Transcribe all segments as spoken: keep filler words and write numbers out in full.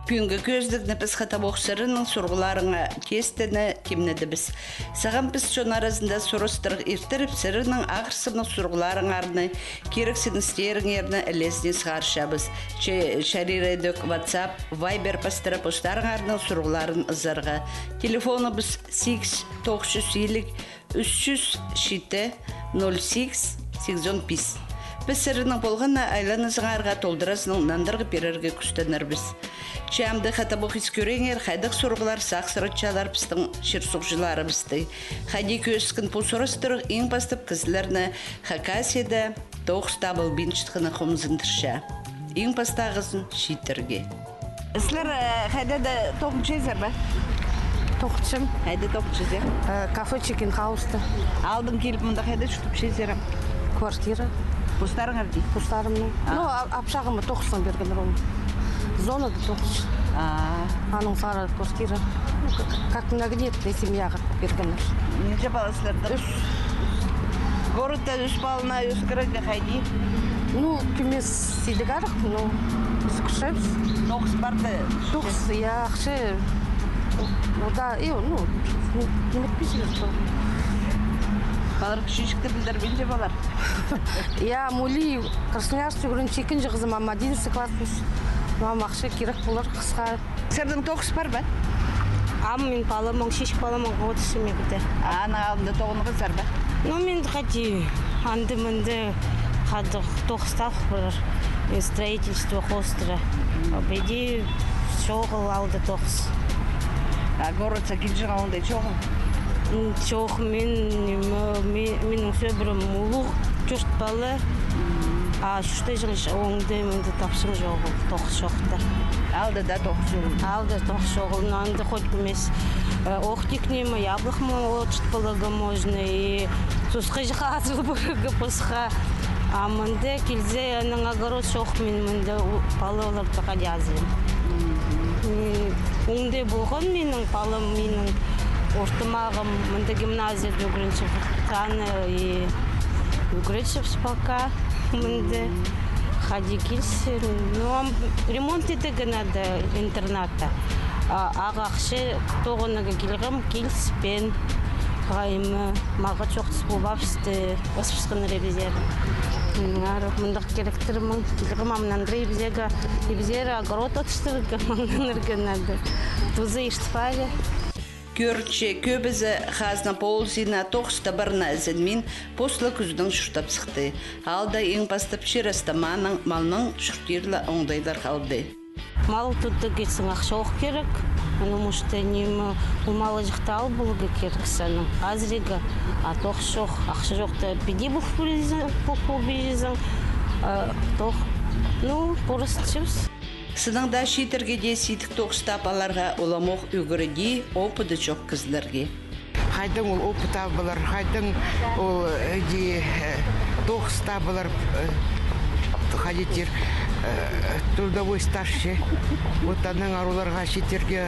Пӱӱнгі кӧзідігні піс хатабох сірернің сурығларыңа тестені тимнедібіс. Сағам піс чон аразында сурастырығ иртіріп, сірернің ағырсымнығ сурығларыңарны, кирексіністеріңерні ілезіне сығарчабыс. Че чарир идӧк WhatsApp, Viber пастыра постарыңарның сурығларын ызарға. Телефоныбыс сигіс тоғыс чӱс илиг ӱс чӱс читі ноль сигіс сигізон пис. Піс сірернің полған на айланызыңарға толдыразынаң нандырғы пирерге кӱстенербіс. Че амды хатабох ис кӧріңер, хайдағ сурығлар сағыссыратчалар пістің чир-суғҷыларыбысты. Хайди кӧзіткен пу сурастырығ иң пастап кізілерні Хакасияда тоғыс табылбинчатханы хомзындырча. Иң пастағызын чииттерге. Сірер, э, хайда-да тоғынчазар ба? Тоғынчам. Хайда тоғынчазар? Э, кафе Чикен Хауста. Аалдаң киліп, мында хайда чуртапчазар? Квартира. Постарыңар дее? Постарымның. А. Ну, а-, апсағыма тоғыснаң пиргеннер ол. Зонада тоғыс. А. Аның сары квартира. Ну, как, как многодетная семьяға пиргеннер. Нинҷе пала сірернің? Ӱс. Городта ӱс паланы ӧскірерге хайди? Ну, кӧмес сидік арах, ну, ӧскірчебіс. Тоғыс парды? Тоғыс, я, ахча. Ода, и, ну, не, не пиҷелер, что. Палалар кічіҷекті пілдірбинче полар. Я, Мули, Красноярск ӱгренче, ікінҷі хызым, ам одиннадцатый класс. Мам, ахча кирек полар хысха. Сірернің тоғыс пар ба? Ам мин паламаң, чиҷек паламаң, отыс семья піде. А аның алнында тоғынғазар ба? Ну, мин хайди, анда-мында хайдағ тоғыстар пар, э, строительство хоостыра. А пиди чоғыл алда тоғыс. А городса килҷең оңдай чоғыл? М, чох, мин, ниме, ми-, минің сӧбірем улуғ, чурт пала. А чуртаҷаң оңдай мында тапчаң чоғыл, тоғыс чоохта. Алда даа тоғыс чоғыл? Алда тоғыс чоғыл, но анда хоть кӧмес, э, ох тик ниме, яблах ма, ол чурт паларға можно, и тусхаҷах азыл парарға посха. А мында килзе, аның огород чох, мин мында у-, палаларны хайди азырим. М, оңдай полған минің палам, минің ортымағым мында гимназияда ӱгренче, ханы и ӱгренчебіс пока мында. Хайди килзе, ну, ам ремонт идерге надо интернатта. А, ағаа ахча тоғынарға килгем, киліспеен. Хайым, мағаа чоохтас полбаабысты, ысыбысханнар ибізер. Мыннаңар мындағ киректер, мин килгем, ам нандыра ибізерге, ибізер огород одыстырарға, маңнанарға надо. Туза иртіп алар. Кӧрінче, кӧбізі хазна ползына, тоғыс табарына ізенмин, пос ла кӱзідең чуртап сыхты. Аалда иң пастап чир астаманың, малның чуртирға оңдайлар халды. Мал тударға килзең, ахча ох кирек. Потому что ниме, ол малҷахты ал поларға кирек санаң. Азырирға, а тоғыс чох, ахча чох та, піди пу пу пу пу тоғ. Ну, просто чӧбіс. Сыннаң даа чииттерге дее сидік тоғыс тап аларға уламох ӱгредіг, опыды чох кізілерге. Хайдаң ол опыт алып алар, хайдаң ол, э, иди, э, тоғыс табылар, э, хайди тир, э, трудовой стаж че. Вот аннаң аруларға чииттерге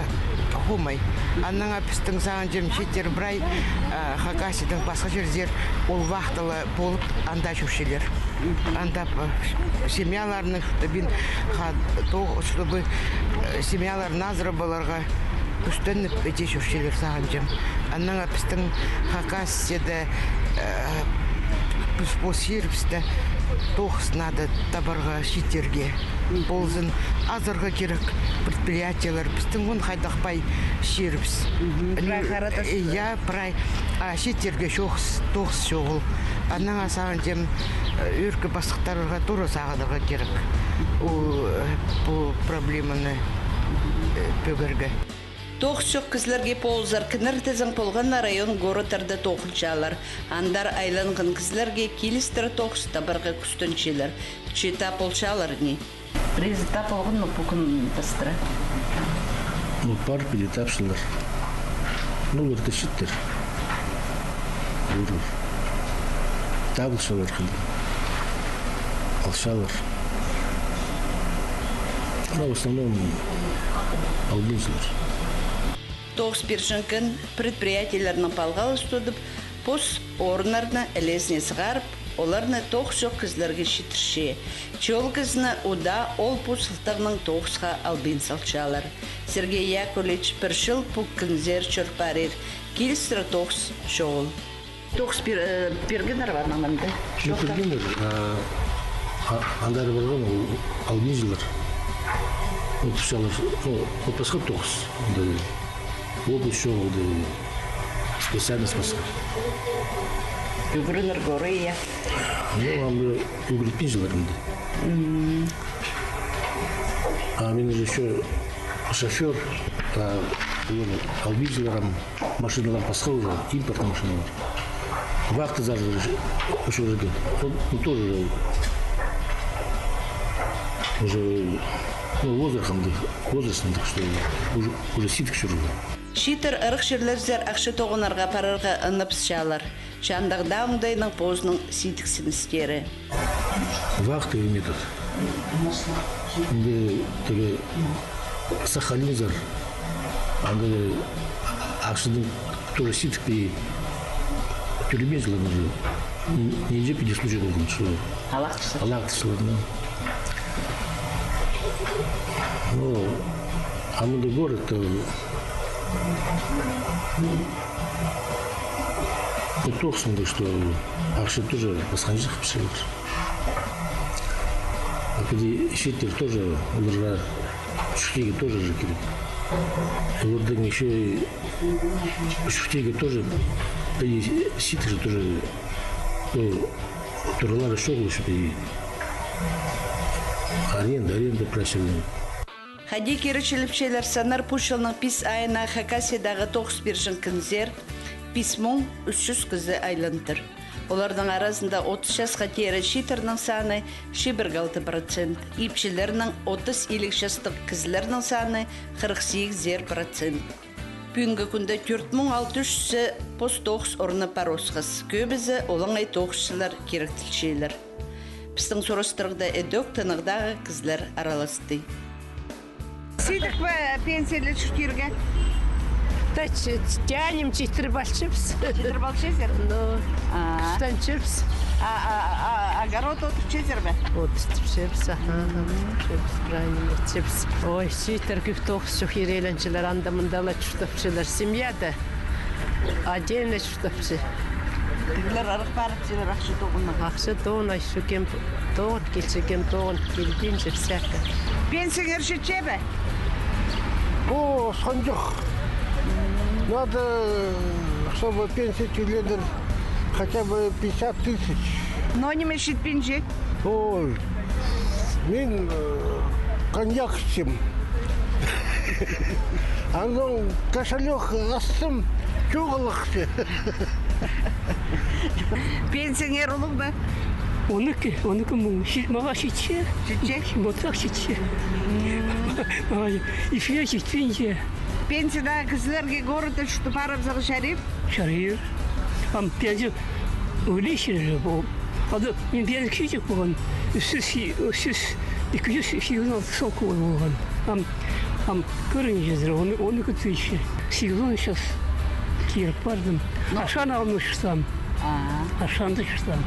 хомай. Аннаң а пістің сағынҷам чииттер прай, э, Хакасиядаң пасха чирзер ол вахтала полып, анда чӧрчелер. Анда, э, семьяларны, чтобы, ха, то, чтобы, э, семьяларын азырап аларға кӱстеніп, іди чӧрчелер сағынҷам. Аннаң а пістің Хакасияда, э, піс пос чирібісте тоғыс надо табарға чииттерге. Ползын азарға кирек предприятиелер. Пістің он хайдағ пай чирібіс. Прай харада. Э, я, прай. А чииттерге чоғыс, тоғыс чоғыл. Аннаң а сағынҷам, э, ӧӧркі пастыхтарға тура сағынарға кирек. Ол, э, пу проблеманы, э, пӧгерге. Тоғыс чох кізілерге полызар кініртізің полған на район, городтарда тоғынчалар. Андар айланған кізілерге килістіре тоғыс табарға кӱстенчелер. Че тап полчалар ни? Пірезі тап полған ма пу кӱн пастыра? Ну, пар піди тапчалар. Ну, олар тірчеттер. Олар табылчалар хылды. Алчалар. Но в основном албинчалар. Тоғыс пирҷең кін предприятиелернең палғалыс тудып, пос орыннарны ілезіне сығарып, Оларны тоғыс чох кізілерге читірче. Че ол кізіні удаа ол пу сылтағнаң тоғысха албин салчалар. Сергей Яковлевич пір чыл пу кінзер чӧр парир. Килістіре тоғыс чоғыл. Тоғыс пир-, э, пиргеннер ба мында? Ну, пиргеннер, а, а, андар парған ол албинҷылар. Ну, пысчалар, ну, ол пасха тоғыс. Анда область чоғыл, анда специальность пасха. Ӱгренер кӧрі, я. Ну, анда ӱгретпинчелер анда. А мен же ещё шофёр, а, олар албинчелер ам. Машиналар пасха уже, импортный машиналар. Вахтазар уже, уже, ну, тоже уже, ну, возраст андағ, возраст андағ, что уже, уже сидік чӧрерге. Чииттер ырах чирлерзер ахча тоғынарға парарға ынапчалар. Че андағ даа оңдайнаң позының сидіксіністері. Вахта име тут. Анда тігі Сахалинзар. Анда ахчанаң тоже сидік пе, тӧлебинчелер уже. Нинҷе пиди случай полған, что алахтырчалар. Алахтырчалар, да. Ну, а мында город, э, ну, тоғыс андағ, что ахча тоже пасханҷа хапчалар. А піди чииттер тоже, оларға чӱктегі тоже же кирек. Оларның ещё чӱктегі тоже, піди сидік же тоже, ну, туралары чоғыл ещё, піди аренда, аренда прачылын. Хайди киречілепчелер саннар, пу чылның пис айына Хакасиядағы тоғыс пирҷең кінзер пис муң ӱс чӱс кізі айландыр. Оларның аразында отыс часха теере чииттернің саны чибіргі алты процент, ипчілернің, отыс-илиг частығ кізілернің саны хырых сигізер процент. Пӱӱнгі кӱнде тӧрт муң алты чӱс пос тоғыс орны пар осхас, кӧбізі олаңай тоғысчылар киректелчелер. Пістің сурастырығда ідӧк тынағдағы кізілер араласты. Сидік пе пенсияла чуртирға? Та ч-, тянем, читіріп алчабыс. Читіріп алчазар? Ну, а, чуртанчабыс. А, а, а, огород одырчазар ба? Одырчабыс, аха, аха. Чуртанчабыс, правильно, одырчабыс. Ой, чииттер кӧп тоғыс чох ирееленчелер, анда-мында ла чуртапчалар. Семьяда отдельно чуртапча. Тігілер ырах парып, силер ахча тоғыннаң. Ахча тоғын, ахча кем тоғын килче, кем тоғын килбинче, всяко. Пенсияңар читче бе? О, осханҷох. Надо, чтобы пенсия тӧледір хотя бы пятьдесят тысяч. Но ниме читпинче? Ой, мин, э, коньяк ічем. Аннаң кошелёк астым, чоғыл ахча. Пенсияңар улуғ ба? Он ікі, он ікі муң. Чи-, мағаа читче. Читче? Мотыра читче. Ай, ипчілерге читпинче. Пенсиядағы кізілерге городта чуртап парыбызарға чарир? Чарир. Ам пенсия ӧлі чирі пу. Ада мин пенсия кічіҷек полған. Ӱс чӱс, ӱс чӱс, ікі чӱс сигізон алты сом полған. Ам, ам кӧріңер, он, он ікі тысяча. Сигізон час киріп пардым. Ну. Аршан алнында чуртаам. А. Аршанда чуртаам.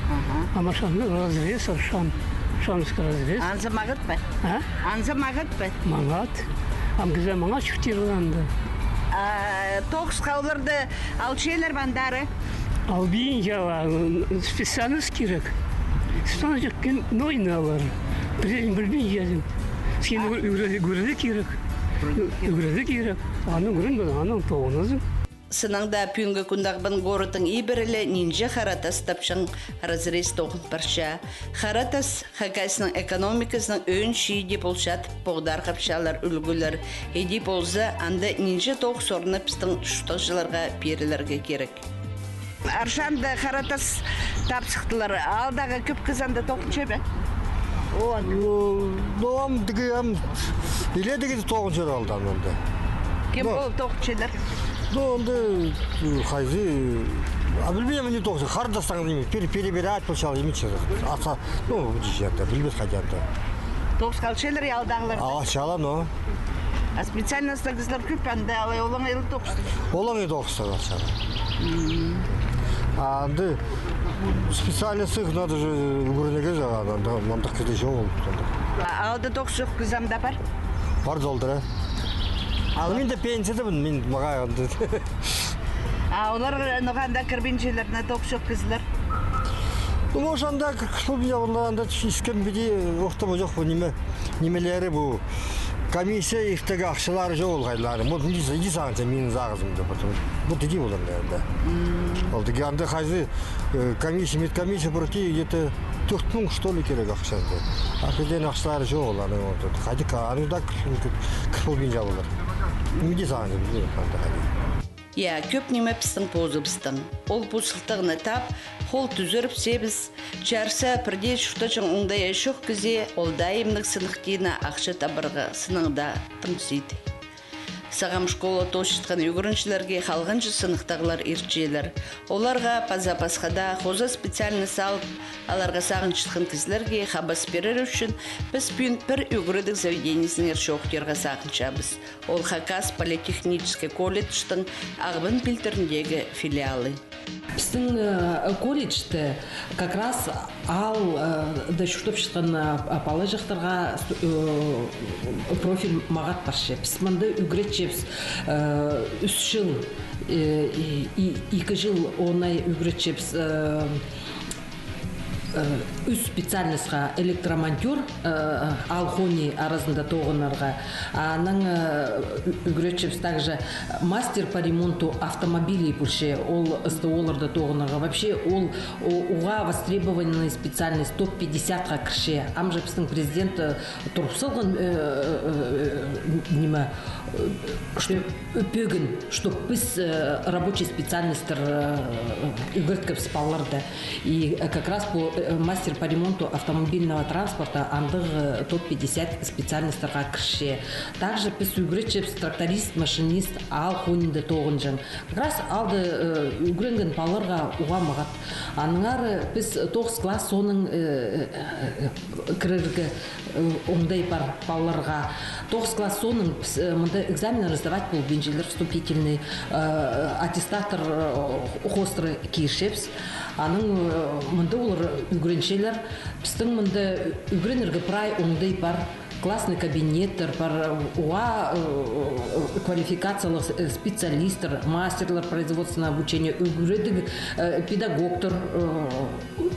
Аха. Ам Аршанда разрез, Аршан. Аршанский разрез. Анзы мағат па? А? Анзы мағат па? Маңат. Ам кізі маңат чуртирға анда. А тоғысха оларды алчалар ба андары? Албин, я, специальность кирек. Специальность кем, ноо алар. Пірдеен пілбин, я. Сені ӱгре-, ӱгрезерге кирек. Ӱгрезерге кирек. Анаң ӱгренбедің, анаң тоғынарзың. Сыннаң даа пӱӱнгі кӱнде Ағбан городтың ибіре ле нинҷе хара тас тапчаң разрез тоғын парча. Хара тас Хакасияның экономиказының ӧӧн чииде полчатып, поғдархапчалар ӱлгӱлер. Іди полза, анда нинҷе тоғыс орны пістің чуртағҷыларға пирілерге кирек. Аршанда хара тас тапсыхтылар. Аалдағы кӧп кізі анда тоғынча ба? О, ну, ну, ам тігі, ам, иле тігі тоғынчалар аалда анда. Кем ол тоғынчалар? Ну, анда, хайзы, а, пілбеем, не тоғынча, хара тастаң, пер-, перебирать полчалар, имече. Аса, ну, пілбес хайди анда. Тоғыс халчалар аалдағылар? А, чала, ну. А специальностьтағ кізілер кӧп анда, алай олаңай тоғыстар? Олаңай тоғыстар, чала. А анда Специальность надо же, ӱгренерге же, анда мындағ кізі чоғыл. Аалда тоғыс чох кізі ам даа пар? Пар, толдыра. Мин дее пенсиядабын, мин мағаа анда. А олар ноға анда кірбинчелер, на тоғыс чох кізілер? Ну, может, анда кірбинче, олар анда искем піди, охтап чох, ниме, нимелері пу. Комиссия иртегі, ахчалары чоғыл хайдағ. Вот, иди, иди сағынча, минің сағызымда, потому что вот иди олар, наверное. Ол тігі анда хайзы, э, комиссия, медкомиссия пройти, где-то тӧрт муң, что ли, кирек ахчазы. А хайдағ ахчалары чоғыл, аны вот, хайди ка, аны даа кірбинче олар. Иди сағынча, анда хайди. Я, кӧп ниме пістің позыбыстың. Ол пу сылтағны тап, хол тӱзірібісчебіс. Чарса, пірдее чуртаҷаң оңдайы чох кізее ол дайымнығ сыныхтиина ахча табарға сыннаң даа тым сидік. Сағам школа тоосчатхан ӱгренҷілерге халғанҷы сыныхтағлар иртчелер. Оларға паза пасха даа хоза специальность алып аларға сағынчатхан кізілерге хабас пирер ӱчӱн піс пӱӱн пір ӱгредіг заведениезінеңер чоохтирға сағынчабыс. Ол Хакас политехнический колледжтің Ағбан пилтіріндегі филиалы. Пістің, э, колледжте как раз аал, э, да чуртапчатхан, э, палаҷахтарға, э, профиль мағат парча. Піс мында ӱгретчебіс, э, ӱс чыл, э, и, и, ікі чыл оңай ӱгретчебіс, э, э, ӱс специальностьха: электромонтёр, э, аал хони аразында тоғынарға. Анаң, э, ӱ-, ӱгретчебіс также мастер по ремонту автомобилей полча, ол СТО-ларда тоғынарға. Вообще, ол у-, уғаа востребованный специальность, топ пятьдесятха кірче. Ам же пістің президент, э, турып салған, э, э, э, ниме, э, что пӧгін, чтоб піс, э, рабочий специальностьтер, э, ӱгреткебіс палаларды. И, э, как раз по, э, мастер по ремонту автомобильного транспорта андағ, э, топ пятьдесят специальностьтарға кірче. Также піс ӱгретчебіс тракторист, машинист, аал хонинда тоғынҷаң. Как раз аалда, э, ӱгренген палаларға уғаа мағат. Аннаңар піс тоғыс класс соонаң, э, э, э, кірерге, э, оңдай пар палаларға. Тоғыс класс соонаң піс, э, мында экзаменнер сдавать полбинчалар, вступительный, э, аттестаттар, э, хоостыра кирчебіс. Анаң, э, мында олар ӱгренчелер. Пістің мында ӱгренерге прай оңдай пар. Классный кабинеттер пар, уғаа, э, квалификациялығ, э, специалисттер, мастерлер производственного обучения, ӱгредіг, э, педагогтар, э,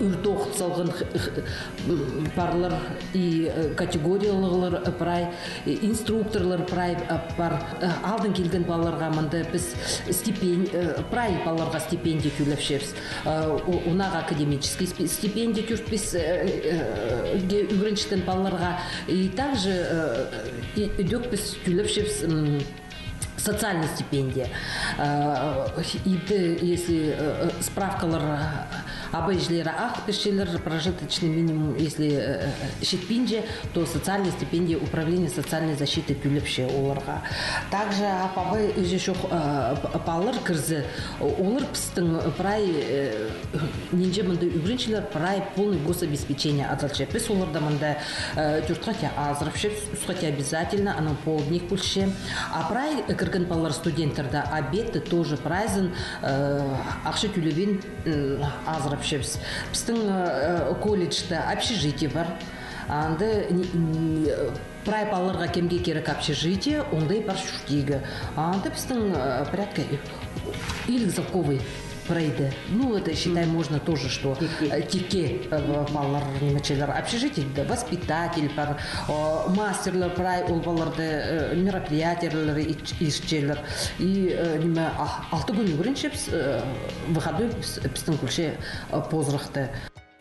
ӱр тоғын салған х-, х-, м, парлар и, э, категориялығлар, э, прай, э, инструкторлар прай, э, пар. Э, аалдаң килген палаларға мында піс стипен-, э, прай палаларға стипендия тӧлепчебіс. Э, у-, унаға академический спи-, стипендия тӧрт-пис, э, э, ге ӱгренчеткен палаларға. И также, э, и, идӧк піс тӧлепчебіс, м, социальный стипендия. Э, и ті, если, э, э, справкалар, э, абай-іҷелері ағыл пирчелер, прожиточный минимум, если, э, э, читпинче, то социальный стипендия, управление социальной защиты тӧлепче оларға. Также ап-, абай-іҷе чох, э, п-, палалар кірзе, олар пістің прай, э, нинҷе мында ӱгренчелер, прай полный гособеспечение адалча. Піс оларны мында, э, тӧрт хати азырапчабыс, ӱс хати обязательно, анаң полдник полча. А прай кірген палалар, студенттерні, обедті тоже прайзын, э, ахча тӧлебин, м, азырапчабыс. Пістің, э, колледжте общежитие пар. Анда ни-, ни-, прай палаларға, кемге кирек общежитие, оңдай пар чуртирға. Анда пістің, э, порядка, э, илиг салковай прайда. Ну, это, считай, можно тоже, что, э, тикке, э, палалар нимечелер. Общежитиеде воспитатель пар, о, мастерлер прай ол палаларды, э, мероприятиелерге ит-, итчелер. И, э, ниме, а, алты кӱн ӱгренчебіс, э, выходной піс-, пістің кӱлче, э, позырахта.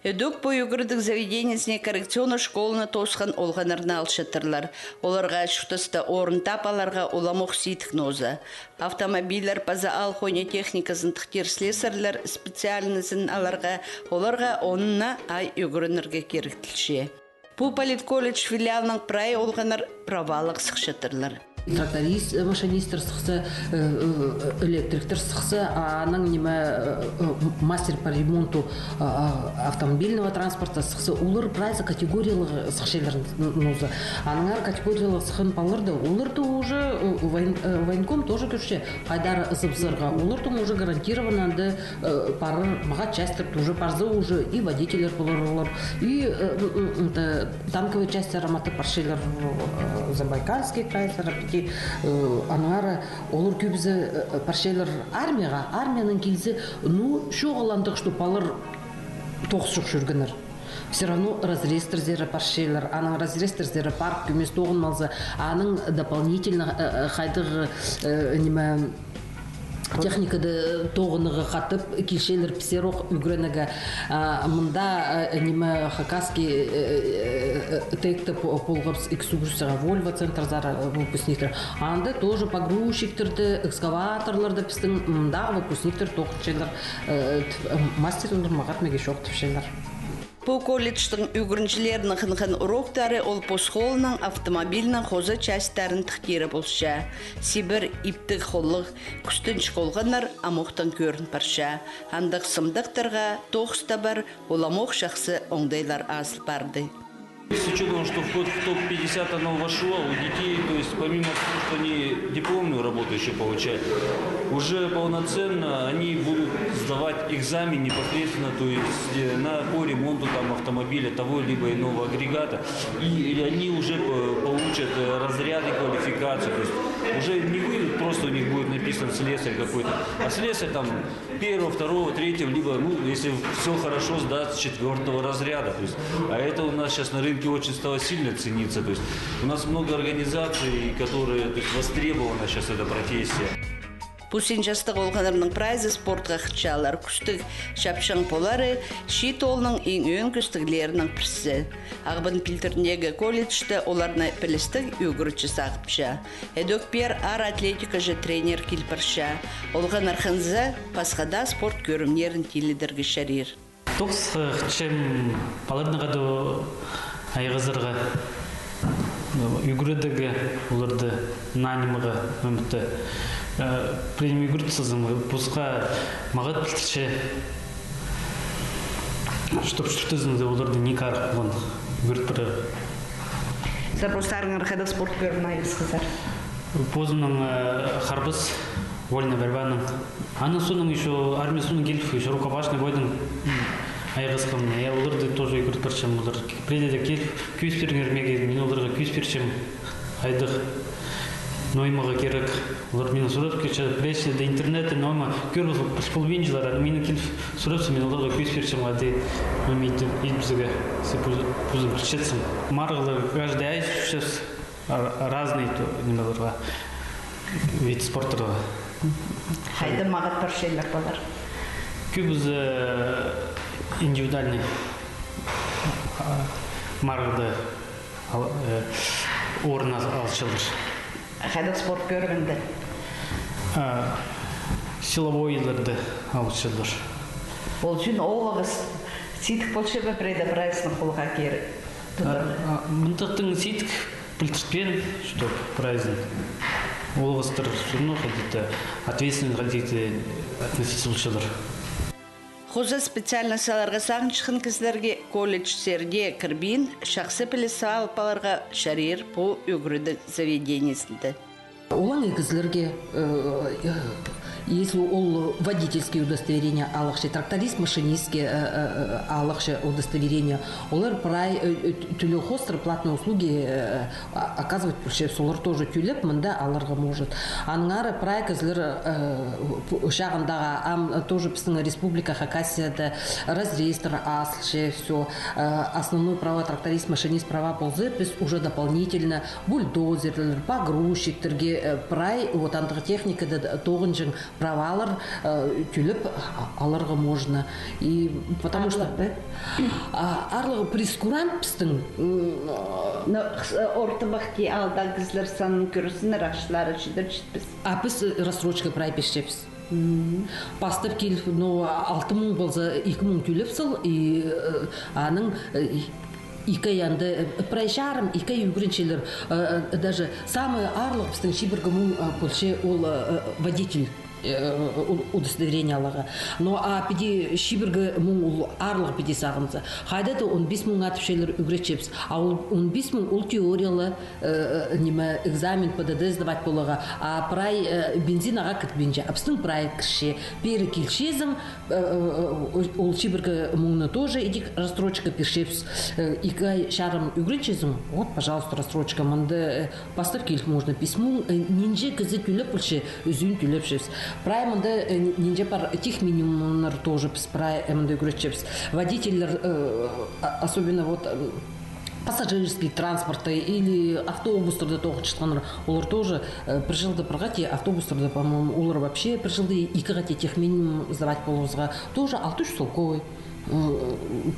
Ідӧк пу ӱгредіг заведениезіне коррекционный школаны тоосхан олғаннарны алчаттырлар. Оларға чуртаста орын таап аларға уламох сидік нооза. Автомобильлер паза аал хонии техниказын тыхтир слесарьлар специальнозын аларға, оларға он на ай ӱгренерге киректелче. Пу политколледж филиалынаң прай олғаннар правалығ сыхчаттырлар. Тракторист, э, машинисттер сыхса, э, э, электриктер сыхса, а анаң ниме, э, э, мастер по ремонту, а, а, автомобильного транспорта сыхса, олар прайзы категориялығ сыхчалар, н-, ноза. Аннаңар категориялығ сыххан палаларды, оларды уже, э, воен-, э, военком тоже кӧрче, хайдар ызыбызарға. Олардың уже гарантированно анда, э, парар, мағат частьтер тоже парза уже и водительлер полар олар, и, э, м, м, м, та-, танковый частьтер аматы парчалар, э, Забайкальский крайзар, піти, э, аннаңар олар кӧбізі, э, парчалар армияға, армиянаң килзе, ну, чоғыл андағ, что палалар тоғыс чох чӧргеннер. Всё равно разрезтерзер парчалар, анаң разрезтерзер парып кӧмес тоғынмалза, анаң дополнительно, э, э, хайдағ, э, ниме, техникада тоғынарға хатап килчелер пісер ох ӱгренерге. А, мында, э, ниме, хакасский, э, э, э, текті по-, полғабыс экскурсияға Вольво центрзар, э, выпускниктер. Анда тоже погрузчиктерді, экскаваторларды пістің мындағы выпускниктер тоғынчалар, э, т-, мастерлер мағат меге чоохтапчалар. Пу колледжтің ӱгренҷілерінің хынған уроктары ол пос холынаң автомобильнің хоза частьтарын тыхтирға полча. Сибір, иптіг, холлығ, кӱстенҷік олғаннар амохтаң кӧрін парча. Андағ сымдахтарға тоғыс табар, ол амох чахсы оңдайлар азыл парды. С учётом, что вход в топ пятьдесят оно вошло, у детей, то есть помимо того, что они дипломную работу ещё получают, уже полноценно они будут сдавать экзамен непосредственно, то есть, э, на, по ремонту там автомобиля того либо иного агрегата, и, и они уже по-, получат, э, разряды, квалификацию, то есть уже не выйдут, просто у них будет написан слесарь какой-то, а слесарь там первого, второго, третьего, либо, ну, если все хорошо, сдаст четвёртого разряда. То есть, а это у нас сейчас на рынке очень стало сильно цениться. То есть у нас много организаций, которые, то есть, востребована сейчас эта профессия. Пу син частығ олғаннарның прайзы спортха хынчалар. Кӱстіг чапчаң полары чиит оолның иң ӧӧн кӱстіглерінің пірсі. Ағбан пилтіріндегі колледжте оларны пілістіг ӱгретчі сағыпча. Ідӧк пеер аар атлетикаҷы тренер кил парча. Олғаннар хынза, пасха даа спорт кӧрімнерін тилідерге чарир. Тоғыс, э, хынчам палаларны хайди айғазарға, ӱгредерге, оларды наа нимеге, мыны, э, пілем ӱгрет салзам, пасха мағат пілдірче. Чтоб чуртазында оларда ниик арах полған, ӱгрет парарға. Сірер постарыңар хайдағ спорт кӧрімнең айғасхазар? Позымның, э, харбас, вольная борьбанаң. Анаң соонаң ещё армия соонаң киліп, ещё рукопашный бойнаң, м, айғасхам. Я, оларды тоже ӱгрет парчам, олар піреелері киліп, кӧзіт пиріңер меге, мин оларға кӧзіт пирчем. Хайдағ ноймаға кирек. Олар миннең сурап килче, пірее чирде интернетте нойма кӧр пол-, пол-, полбинчалар, аны миннең киліп сурапча, мин оларға кӧзіт пирчем, хайди нойма ит-, итпізерге, сірер пу-, позың пілчезің. Марығлар каждый ай чӧрчебіс, ра-, разный то-, нимелерге, вид спортарға. Хайда мағат парчалар палалар? Кӧбізі, э, индивидуальный, а, марығда ал-, э, орын ал-, алчалар. Хайдағ спорт кӧрімінде? А, силовойларны алчалар. Ол ӱчӱн оолағас сидік полча ба, пірееде прайзын холға кир-, а, тударға? А, мындағ тың сидік пілдіртпеен, чтоб прайзын. Оолағастар всё равно хайди-да ответственно хайди-да относиться полчалар. Хоза специальность аларға сағынчатхан кізілерге колледжтерге кірбин, чахсы піліс алып аларға чарир пу ӱгредіг заведениезінде. Олаңай кізілерге, э, э, если ол водительский удостоверение алыпча, тракторист-машинистке, э, э, э, алыпча удостоверение, олар прай, э, э, тӧлег хоостыра платные услуги, э, а-, оказывать полча, солар тоже тӧлеп, мында аларға может. Аннаңар прай кізілер, э, пу-, чағындағы, ам, тоже пістің республика Хакасияда разрезтер азылча, всё, э, основной права, тракторист, машинист права полза, піс уже дополнительно бульдозерлер, погрузчиктерге, э, прай, вот, андағ техникада тоғынҷаң правалар, э, тӧлеп а-, аларға можно. И потому что, аарлығ, да? А, аарлығ прейскурант пістің, м, но, х-, орта пахти алдағы кізілер санын кӧрзең, ағачлары читер читпес. А піс, э, рассрочка прай пирчебіс. Мгм. Пастап киліп, ну, алты муң полза, ікі муң тӧлеп сал, и, э, аның, э, и Икі ай анда, э, прай чарым, икі ай ӱгренчелер, э, э, даже самый аарлығ пістің чибіргі муң, э, полча ол, э, э, водитель, э, э, у-, удостоверение аларға. Но а піди чибіргі муң ол аарлығ піди сағынза. Хайда-да он пис муң адапчалар, ӱгретчебіс. А ол он пис муң ол теорияла, э, э, ниме, экзамен ПДД сдавать поларға. А прай, э, бензин ағаа кірбинче. А пістің прай кірче. Пеер килчезің, э, э, э, ол чибіргі муңны тоже идӧк рассрочка пирчебіс. Э, икі ай чарым ӱгренчезің, вот, пожалуйста, рассрочка. Мында, э, пастап киліп можно пис муң, э, нинҷе кізі тӧлеп полча, ӱзӱн тӧлепчебіс. Прай мында, э, нинҷе пар техминимумнар тоже піс прай, э, мында ӱгретчебіс. Водительлер, э, а-, особенно вот, м, пассажирский транспортта или автобустарда тоғынчатханнар, олар тоже, э, пір чылда пір хати автобустарда, по-моему, олар вообще пір чылда ікі хати техминимум сдавать поларға. Тоже алты чӱс салковай. М,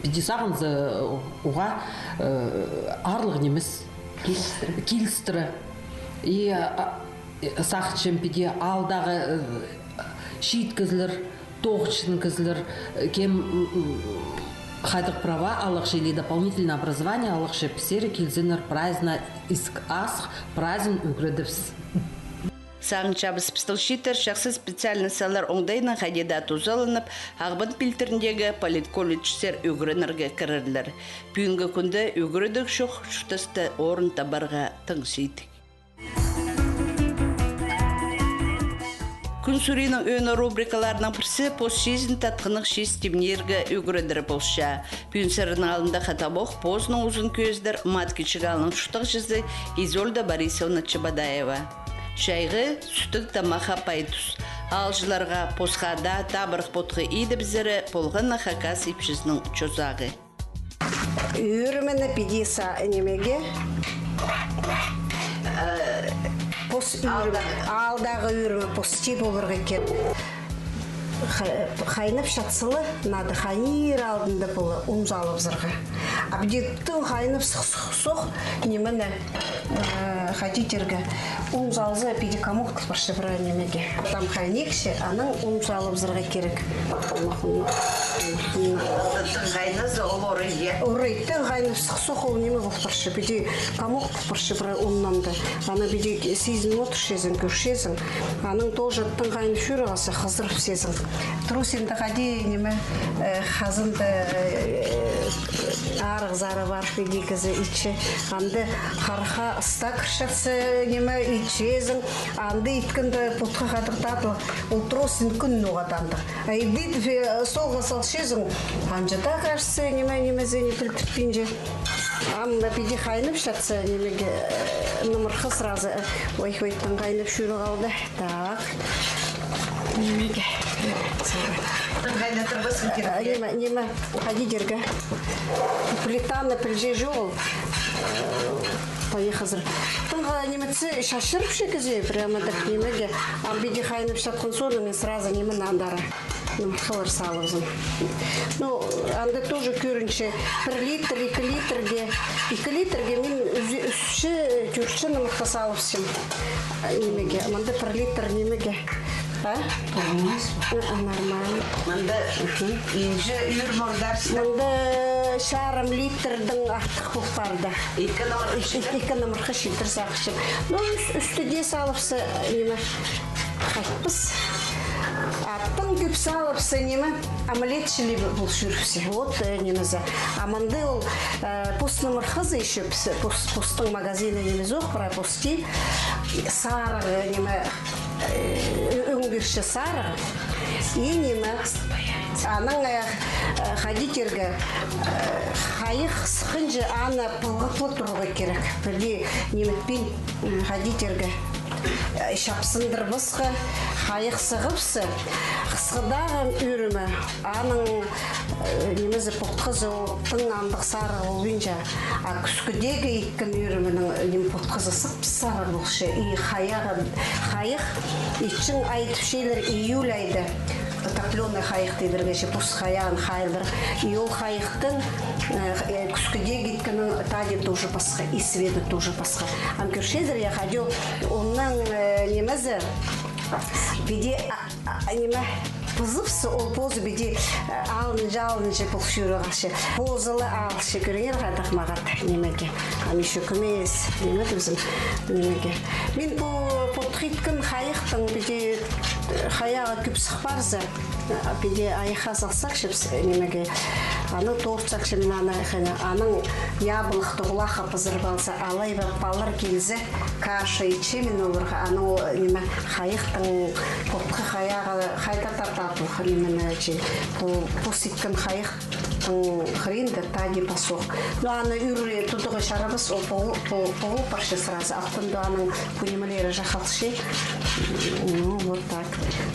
піди сағынза, оға, э, аарлығ нимес. Килістіре. Килістіре. И, а, э, сағынчам, піди аалдағы, э, чиит кізілер, тоғынчатхан кізілер, э, кем, м, м, хайдағ права алғыпча или дополнительное образование алғыпча, пістерге килзіннер, прайзына ізік-асых, прайзын ӱгредібіс. Сағынчабыс, пістің чииттер чахсы специальностьлар оңдайынаң хайди даа тузаланып, Ағбан пилтіріндегі политколледжсер ӱгренерге кірерлер. Пӱӱнгі кӱнде ӱгредіг чох чуртаста орын табарға тың чиит. Кӱн суринің ӧӧні рубрикаларының пірсі пос чиизін татхыннығ чиис тимнирге ӱгредер полча. Пӱӱн сірернің алнында хатабох позының узын кӧзідер Маткичік аалның чуртағҷызы Изольда Борисовна Чебодаева. Чайғы, сӱттіг тамахха пай тус. Аалҷыларға, посха даа табырах потхы идібізері полған на хакас ипчізінің чозағы. Ӱрімені піди са-, нимеге, э, пос ӱрім-, аалдағы ӱрімі пос тип поларға кирек. Ха-, хайнап чатсала, надо хайнир алдында полар ун салыбызарға. А піди тың хайнап сых-, сых-, сох, нимені, э, хайди тирге, ун салза, піди комок парча прай нимеге. Там хайнирча, анаң ун салыбызарға кирек. Тың хайназа, ол орай, я? Орай, тың хайнап сых-, сох ол ниме пол парча. Піди комок пол парча прай уннаң даа. Аны піди сизін одырчазың, кӧрчезің. Анаң тоже тың хайнап чӧр алза, хызырып сизің. Трос анда хайди ниме, э, хазанда, э, арығ-сарығ пар, піди кізі итче. Анда харха ыстағ кірчетсе, ниме, итчезің. Анда иткенде потха хатығ тадылығ. Ол трос ин кӱн ноға тандығ. А ибде, э, столға салчазың, анҷа даа, кажется, ниме, нимезі, не пілдіртпинче. Ам піди хайнап чатса, нимеге, э, нымырхы сразу, э, ой, ой, тың хайнап чӧр алды. Так. Нимеге. Тың хайнаттырбассың кирек. Э, ниме, ниме, хайди тирге. Плитаны пілҷе чоғыл. Э, тайы хызыр. Тың ниме, ці чачырыпча кізі, прямо так нимеге. Ам піди хайнап чатхан соонаң мин сразу ниме нандары. Нымырхалар салыбызым. Ну, анда тоже кӧрінче, пір литр, ікі литрге, ікі литрге мин ӱс-, ӱсче, тӧртче нымырха салыбысчам. Нимеге, мында пір литр нимеге. А? Толмас па? А, а, нормально. Мында, мгм, инҷе ӱр мордарста. Мында чарым литрдең артых пол парды. Ікі нымырха читір? Ікі нымырха читір сағысчам. Ну, ӱс-, ӱсті дее салыбысса, ниме, хатпас. А тың кӧп салыбысса, ниме, омлет чіли пол чӧрібіссе. Вот, э, нимезі. А мында ол, э, пос нымырхазы ещё піс-, пос-, постың магазины нимезі ох, прай пос тип. Сарығ, ниме, э, ӧң пирче сарығ. И ниме, анаң, э, э, хайди тирге, э, хайых сыхханҷа аны пылғап ла турарға кирек. Пірдее ниметпин, м, хайди тирге, э, чапсындырбасха, хайых сығыбысса, хысхыдағы ӱрімі, аның, э, нимезі, потхызы ол тың андағ сарығ полбинча. А кӱскідегі иткен ӱрімінің, э, ниме, потхызы сығып сарығ полча. И хайағы, хайых, итчең ай тіпчелер июль айда. Топлёный хайых тидірге че, пос хайағын хайылдыр. И ол хайыхтың, э, э, кӱскідегі иткеннің тадии тоже пасха, и цветі тоже пасха. Ам кӧрчезер, я, хайди ол, оннаң, э, нимезі, піди, а, а, ниме, Пызыбыс ол позы піди, э, алынҷа, алынҷа пол сӱріп алча. Позы ла алча, кӧріңер, хайдағ мағат нимеге. Ам ещё кӧмес, ниме тіпчем, нимеге. Мин пу потых иткен хайахтың піди, э, хайағы кӧп сых парза, э, піди айахха салза, чіпчем, нимеге. Аны тоғынза, чіпчем, мин аны, хайна, аның ябылыхты хулахха пызырып алза, алай ба палалар килзе, каша итчем мин оларға, аның, о, ниме, хайахтың потых хайағы хайдар тартатыл хыринына чи. Пу, пу ситкен хайых, м, хыринда тади пасох. Но аны ӱр тудығы чарабас, ол пол-, пол-, полып парча сразу. Алтын да аның пу нимелері чахалча. Ну, вот так.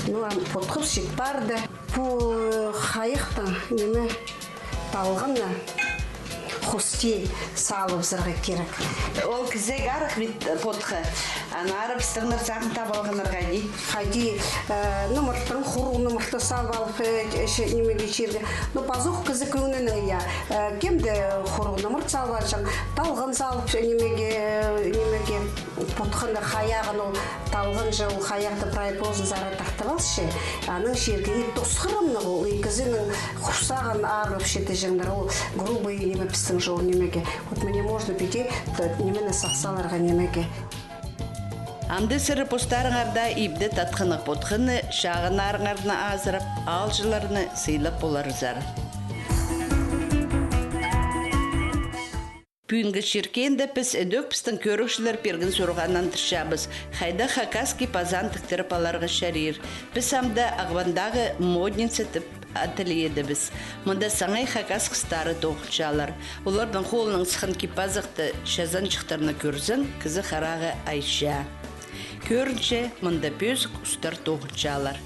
Ну, ам потых сит парды. Пу хайыхтың ниме, талғаны хости салыбызарға кирек. Ол кізек арах вид потых. Аннаңар пістіңнер сағын таап алғаннар хайди? Хайди, э, нымыртаң, хуруғ нымырт салып алып, э, че-, нимеге чирге. Ну, пазох кізі кӧңнінең, я. Э, кем дее хуруғ нымырт салып алҷаң, талған салып, нимеге, нимеге, потыхны хайағын ол талған чыл хайахты прай позын сары тартып алча. Анаң чирге и тосхырымны ол, и кізінің хурсағын арып читіҷеңнер, ол грубый ниме пістің чол нимеге. Вот мне можно піди, т-, нимені сах саларға нимеге. Амды сірер постарыңарда ибде татхынығ потыхны, чағыннарыңарны азырап, аалҷыларны сыйлап поларзар. Пӱӱнгі чиркенде піс ідӧк пістің кӧрігҷілер пирген сурығға нандырчабыс, хайдағ хакасский пазан тіктіріп аларға чарир. Піс амды Ағбандағы «Модница» тіп ательедебіс. Мында саңай хакас хыстары тоғынчалар. Оларның холынаң сыххан кип-азахты, чазанҷыхтарны кӧрзең, кізі харағы айча. Кӧрінче, мында пӧзік устар тоғынчалар.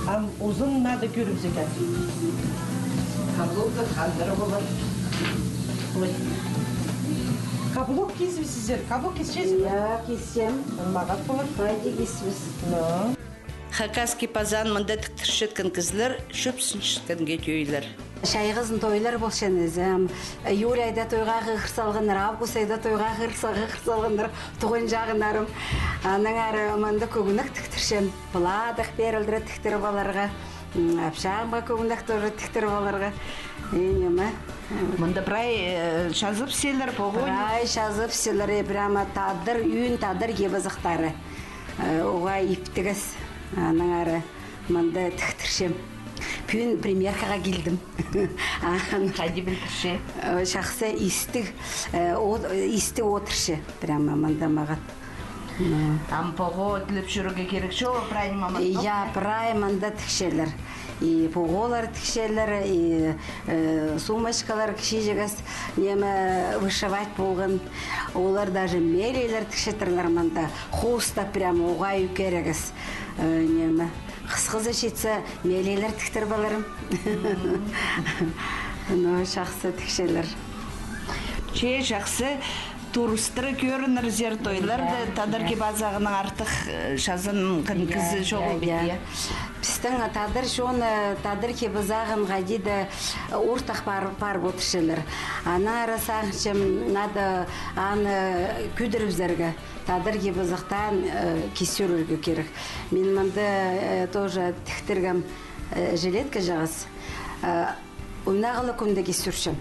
Ам узын надо кӧрібізерге. Каблукты хандыр полар. Ой. Каблук кизібізер, каблук кисчезер бе? Я, кисчем. Мағат полар. Хайди кисібіс. Ну. Хакасский пазан мында тіктірчеткен кізілер чӧпсінчеткенге тӧӧйлер. Чайғызын тойлар полча нооза, ам, июль айда тойға хығыр салғаннар, август айда тойға хығыр са-, хығыр салғаннар, туған чағыннарым. Аннаңар мында кӧгенек тіктірчем, пладах пеер алдыра тіктіріп аларға, м, апчағымға кӧгенек тоже тіктіріп аларға. И ниме? Мында прай, э, чазып салар, погон. Прай чазып салар, и прямо тадар, ӱн тадар кип-азахтары. Э, уғаа иптігес, аннаңар мында тіктірчем. Пӱӱн примеркаға килдім. Хайди пілдірче? Э, чахсы истіг, э, от-, истіг одырча. Прямо мында мағат. Ну. Ам пого тілеп чӧрерге кирек чоғыл, прай ниме мында? Я, прай мында тікчелер. И поголар тікчелер, и, э, сумочкалар кічіҷегес, ниме, вышивать полған. Олар даже мелийлер тікчеттірлер мында. Хоста прямо уғаа ӱкерегес. Э, ниме, хысхызы читсе, мелийлер тіктіріп аларым. Ну, чахсы тікчелер. Че, чахсы, турыстыра кӧрінерзер тойларда, я, тадар, я, кип-азағынаң артых, э, чазанған, я, кізі чоғыл, я, бит, я, я. Пістің тадар чоны, тадар кип-азағын хайди даа ортах пар-, парып одырчалар. Аннаңар сағынчам, надо аны кӧдірібізерге. Тадар кип-азахтаң, э, кис сӱрерге кирек. Мин мында, э, тоже тіктіргем, э, жилетка чағас. Э, ойнағлығ кӱнде кис сӱрчем.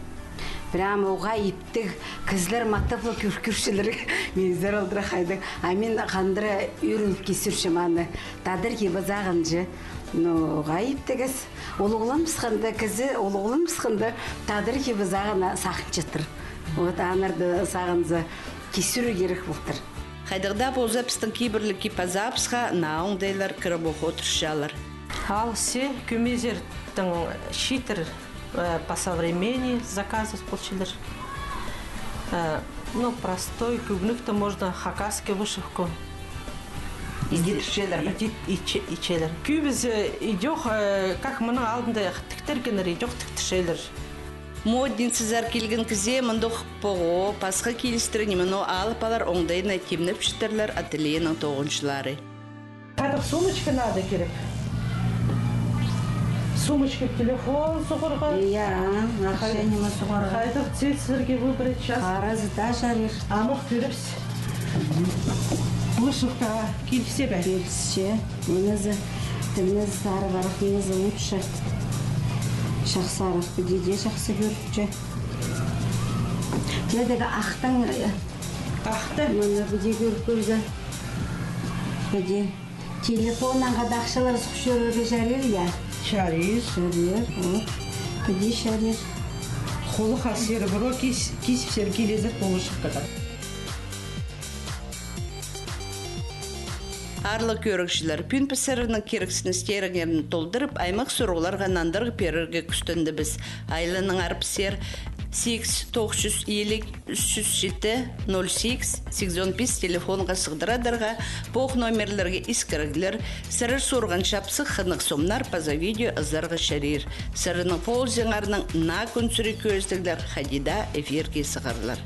Прямо уғаа иптіг, кізілер матап ла кӧр-, кӧрчелер. Мин сірер алдыра хайдағ. А мин хандыра ӧрініп кис сӱрчем аны. Тадар кип-азағынҷа. Ну, уғаа иптігес. Улуғланыбысханда, кізі улуғланыбысханда, тадар кип-азағын сағынчатыр. Вот, аннаңар даа сағынза, кис сӱрерге кирек полтыр. Хайдағ даа полза, пістің кибірліг кип-азаабысха наа оңдайлар кіріп ох одырчалар. Алыс, кӧмезердең читір, э, по современней заказывать полчалар. Э, ну, простой кӧгенекті можно, хакасскую вышивку. Иди тікчелер бе? Иди, итче-, итчелер. Кӧбізі идӧк, э, как мының алдында тіктіргеннер, идӧк тіктірчелер. Модницазар килген кізее мындох пого, пасха килістіре нимені алып алар оңдайына тимнепчеттірлер ательенің тоғынҷылары. Хайдағ сумочка надо кирек. Сумочка, телефон суғарға. Я, ахча ниме суғарға. Хайдағ цвет сірерге выбрать час. Харазы даа чарир. Амох кӧрібіс. Вышивка килісче бе? Килісче. Мынызы Тігні сары парах, ниме лучше. Чахсы парах, піди дее чахсы кӧрче. Тидегі ахтаң, э, ахты. Мына піди кӧр, кӧрзе. Піди. Телефоннаң хада ахчалар суғ чӧрерге чарир, я? Чарир. Чарир, вот. Піди чарир. Холы хас сері пір кис-, кис сері килезер полышып када. Аарлығ кӧрігҷілер, пӱӱн піс сірернің кирексіністеріңерні толдырып, аймах сурығларға нандырығ пирерге кӱстендібіс. Айланыңар пісер сигіс тоғыс чӱс илиг ӱс чӱс читі ноль сигіс сигізон пис телефонға сығдырадарға, пу номерлерге искіріглер, сірер сурған чапсых хынығ сомнар паза видео ызарға чарир. Сірернің позыңарнаң наа кӱн сірер кӧзідіглер хайди даа эфирге сығарлар.